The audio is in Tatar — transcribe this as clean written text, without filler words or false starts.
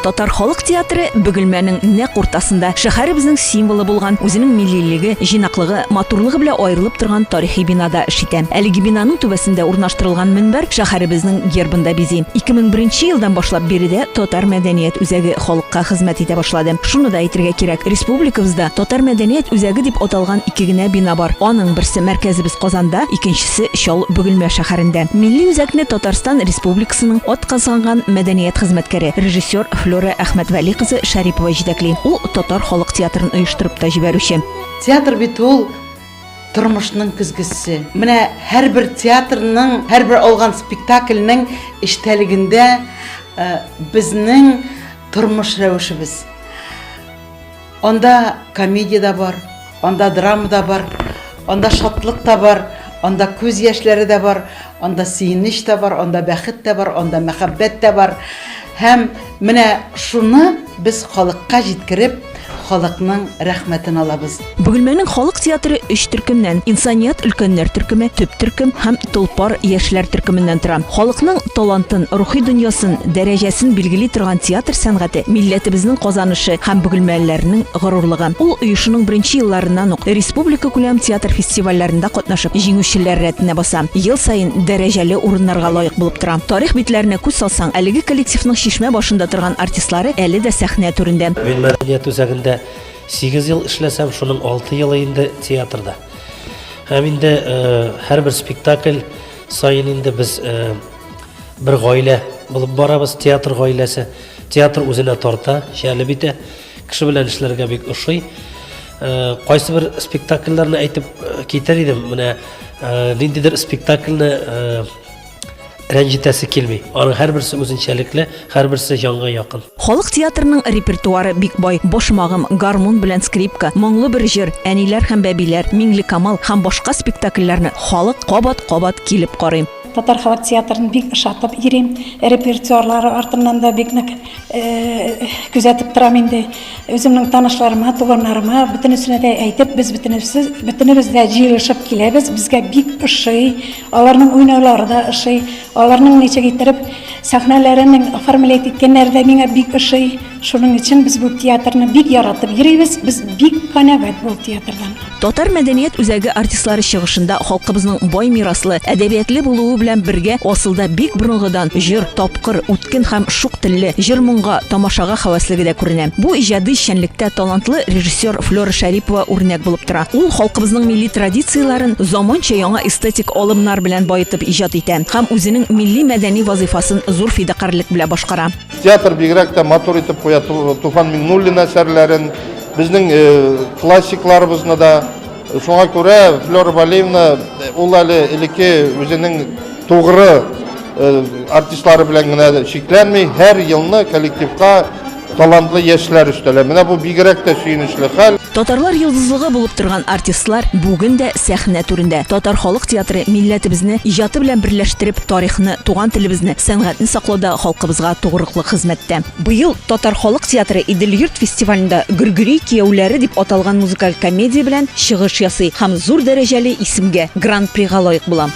Татар халык театры Бөгелмәнең нәкъ уртасында, шәһәребезнең символы булган, үзенең миллилеге, җыйнаклыгы, матурлыгы белән аерылып торган тарихи бинада эш итә. Әлеге бинаның түбәсендә урнаштырылган мөнбәр шәһәребезнең гербын да бизи. 2001 елдан башлап биредә Татар мәдәният үзәге халыкка хезмәт итә башлады. Шуны да әйтергә кирәк, республикабызда Татар мәдәният үзәге дип аталган ике генә бина бар. Аның берсе мәркәзебез Казанда, икенчесе Чал Бөгелмә шәһәрендә. Милли үзәкне Татарстан Республикасының атказанган мәдәният хезмәткәре, режиссер Флера Әхмәтвәли кызы Шәрипова җитәкли. Ул татар халык театрын оештырып та җибәрүче. Театр бит ул тормышның көзгесе. Менә һәрбер театрның, һәрбер алган спектакльнең эчтәлегендә безнең тормыш рәвешебез. Анда комедия дә бар, анда драма да бар, анда шатлык та бар, анда күз яшьләре дә бар, анда сөенеч тә бар, анда бәхет тә бар, анда мәхәббәт тә бар. Һәм менә шуны без халыкка җиткереп, халыкның рәхмәтен алабыз. Бөгелмәнең халык театры өч төркемнән, Инсаният өлкәннәр төркеме, төп төркем һәм Толпар яшьләр төркеменнән тора. Халыкның талантын, рухи дөньясын, дәрәҗәсен билгели торган театр сәнгате, милләтебезнең казанышы һәм бөгелмәлеләрнең горурлыгы. Ул оешуның беренче елларыннан ук республикакүләм театр фестивальләрендә катнашып, җиңүчеләр рәтенә баса, ел саен дәрәҗәле урыннарга лаек булып тора. Тарих битләренә күз салсаң, әлеге коллективның чишмә башында торган артистлары әле дә сәхнә түрендә. Мин мәдәният үзәгендә 8 ел эшләсәм, шуның 6 елы инде театрда. Һәм инде һәрбер спектакль саен инде без бер гаилә булып барабыз, театр гаиләсе. Театр үзенә тарта, җәлеп итә. Кеше белән эшләргә бик ошый. Кайсы бер спектакльләрне әйтеп китер идем. Менә ниндидер спектакльне рәнҗетәсе килми. Аның һәрберсе үзенчәлекле, һәрберсе җанга якын. Халык театрының репертуары бик бай. Башмагым, гармун белән скрипка, Моңлы бер җыр, Әниләр һәм бәбиләр, Миңлекамал һәм башка спектакльләрне халык кабат-кабат килеп карый. Татар халык театрын бик ошатып йөрим. Репертуарлары артыннан да бик нык күзәтеп торам инде. Үземнең танышларыма, туганнарыма, бөтенесенә дә әйтеп, без бөтенебез, бөтенебез дә җыелышып киләбез. Безгә бик ошый. Аларның уйнаулары да ошый. Аларның ничек иттереп сәхнәләренең оформлять иткәннәре дә миңа бик ошый. Шуның өчен без бу театрны бик яратып йөрибез, без бик канәгать бу театрдан. Татар мәдәният үзәге артистлары чыгышында халкыбызның бай мираслы, әдәбиятле булуы белән бергә асылда бик борынгыдан җыр, тапкыр, үткен һәм шук телле, җыр-моңга, тамашага һәвәслеге дә күренә. Бу иҗади эшчәнлектә талантлы режиссер Флера Шәрипова үрнәк булып тора. Ул халкыбызның милли традицияләрен заманча яңа эстетик алымнар белән баетып иҗат итә һәм үзенең милли-мәдәни вазыйфасын зур фидакарьлек белән башкара. Театр бигрәк тә матур итеп куя Туфан Миңнуллин әсәрләрен, безнең классикларыбызны да. Шуңа күрә Флера Валеевна ул әле элекке үзенең тугры артистлары белән генә чикләнми, һәр елны коллективка талантлы яшьләр өстәлә. Менә бу бигрәк тә сөенечле хәл. Татарлар йолдызлыгы булып торган артистлар бүген дә сәхнә түрендә. Татар халык театры милләтебезне иҗаты белән берләштереп, тарихны, туган телебезне, сәнгатьне саклауда халкыбызга тугрыклы хезмәттә. Быел Татар халык театры Идел-йорт фестивалендә Гөргөри кияүләре дип аталган музыкаль комедия белән чыгыш ясый һәм зур дәрәҗәле исемгә, Гран-прига лаек була.